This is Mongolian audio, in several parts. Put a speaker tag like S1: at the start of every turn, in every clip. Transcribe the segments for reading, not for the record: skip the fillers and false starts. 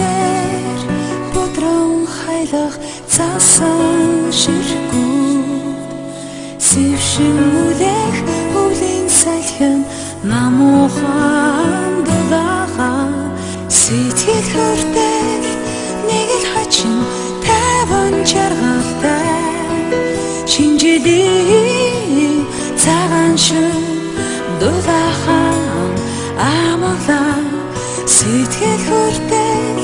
S1: ширхгээр будран хайлах цасан ширхгүүд сэвшин үлэх өвлийн салхин намуухан дулаахан сэтгэл хүртэл нэг л хачин тайван жаргалтай шинэ жилийн цагаан шөнө дулаахан амгалан сэтгэл хүртэл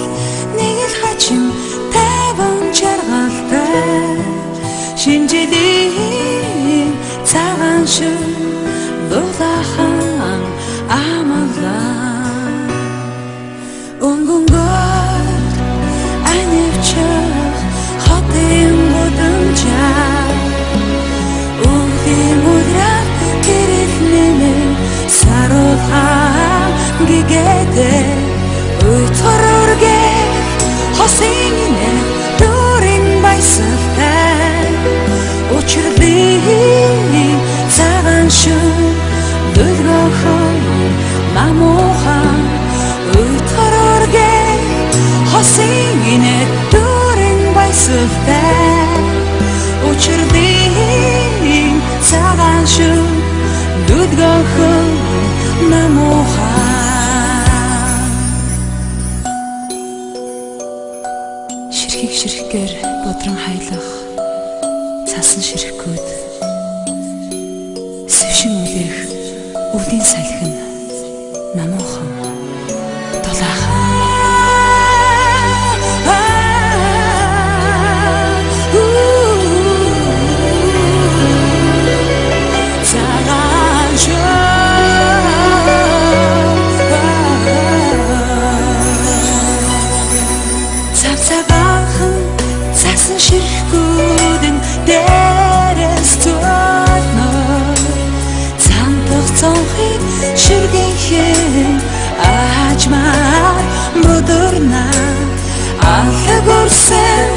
S1: нэг л хачин тайван жаргалтай шинэ жилийн цагаан шөнө дулаахан амгалан өнгөнгөр анивчих хотын гудамжаар өвлийн өдрөөр гэрэл нэмэн саруулхан гэгээдэ уйтгар үргэх хосын инээ дүүрэн баясгалтай учирлын цагаан шөнө дөлгөөхөн намуухан уйтгар үргэх хосын инээ дүүрэн баясгалтай учирлын цагаан шөнө дөлгөөхөн намуухан. Ширхэг ширхгээр будран хайлах цасан ширхгүүд сэвшин үлэх өвлийн салхин намуухан дулаахан. Цагаан шөнө цав цагаахан цасан ширхгүүдэн дээрээс зөөлнө цантах цонхыг шүргэнхэн аажмаар бүдэрнэ алаг өрсөн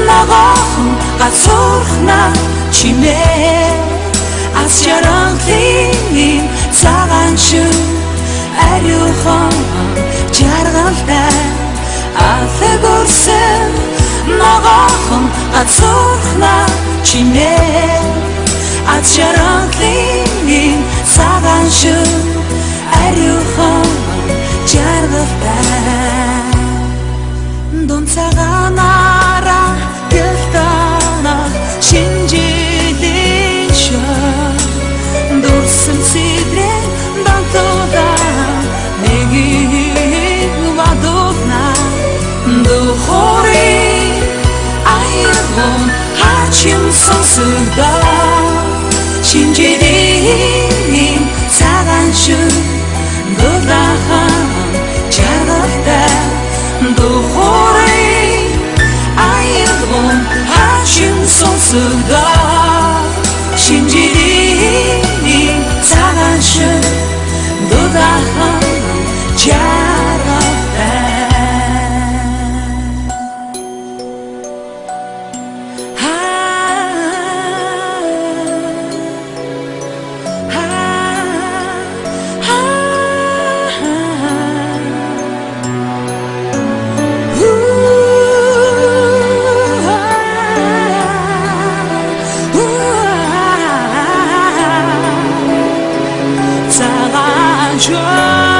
S1: ногоохон гацуурхна чимээ ас жаргалын цагаан шөнө ариухан жаргалтай алаг өрсөн ногоохон гацуурхна чимээ ас жаргалын цагаан шөнө ариухан жаргалтай дун цагаанаараа гэлтанах шинэ жилийн шөнө дурсан сэдрэн дантуулаа нэгийг вадуулна духорын аялгон хачин сонсогдоо шинэ жилийн цагаан шөнө дулаахан жаргалтай духорын аялгон хачин сонсогдоо шинэ жилийн цагаан шөнө дулаахан жаргалтай. Цагаан шөнө.